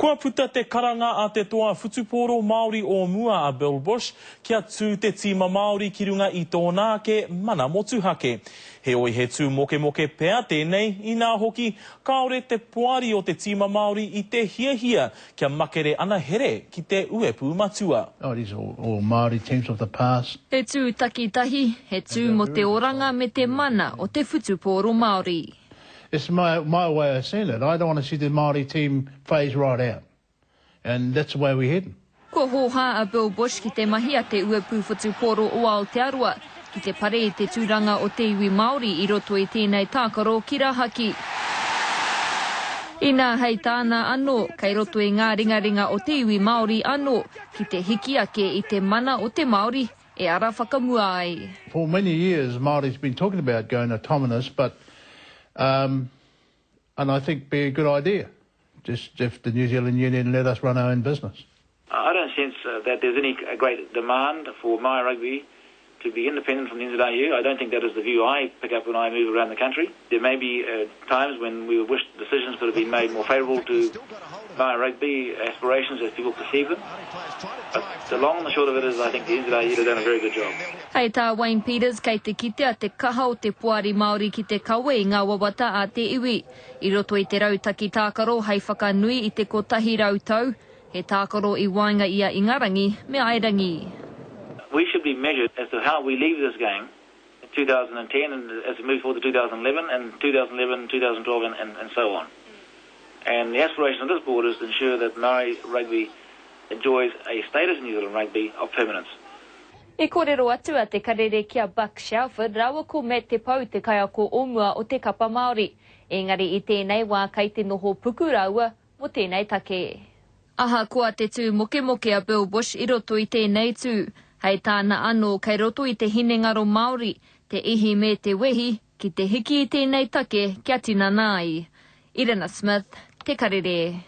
Kua puta te karanga a te toa whutupōro Māori o mua a Bill Bush kia tū te tīma Māori ki runga i tōna ake mana motuhake. Heoi he tū mokemoke pea tēnei, inā hoki, kāore te poari o te tīma Māori i te hiahia kia makere ana here ki te uepū matua. Oh, these are all Māori teams of the past. He tū takitahi, he tū mō te oranga me te mana o te whutupōro Māori. It's my, my way of seeing it. I don't want to see the Māori team phase right out. And that's the way we're heading. Kua hōhā a Bill Bush ki te mahi a te Uepū Whutupōro o Aotearoa ki te pare i te tūranga o te iwi Māori i roto i tēnei tākaro ki rahaki. Inā hei tāna anō, kei roto i ngā ringaringa o te iwi Māori anō ki te hiki ake i te mana o te Māori e ara whakamua ai. For many years Māori's been talking about going autonomous but um and I think be a good idea just if the New Zealand Union let us run our own business. I don't sense that there's any great demand for Māori rugby to be independent from the NZRU. I don't think that is the view I pick up when I move around the country. There may be uh, times when we would wish decisions could have been made more favourable to Māori rugby aspirations as people perceive them. But the long and the short of it is I think the NZRU have done a very good job. Hei tā Wayne Peters kei te kitea te kaha o te Poari Māori ki te kawe i ngā wawata a te iwi i roto i te rautaki tākaro hei whakanui i te 100 tau, he tākaro i waenga i a Ingarangi me Airangi. We should be measured as to how we leave this game in 2010 and as we move forward to 2011 and 2011, 2012 and, and, and so on. And the aspiration of this board is to ensure that Māori rugby enjoys a status in New Zealand rugby of permanence. I kōrero atu a Te Karere ki a Buck Shelford rāua ko Matt Te Pou te kaiako o mua o te kapa Māori. Engari i tēnei wā kei te noho puku rāua mō tēnei take. Ahakoa te tū mokemoke a Bill Bush i roto i tēnei tū, hei tāna anō kei roto i te hinengaro Māori te ihi me te wehi ki te hiki i tēnei take kia tinana ai. Irina Smith, Te Karere.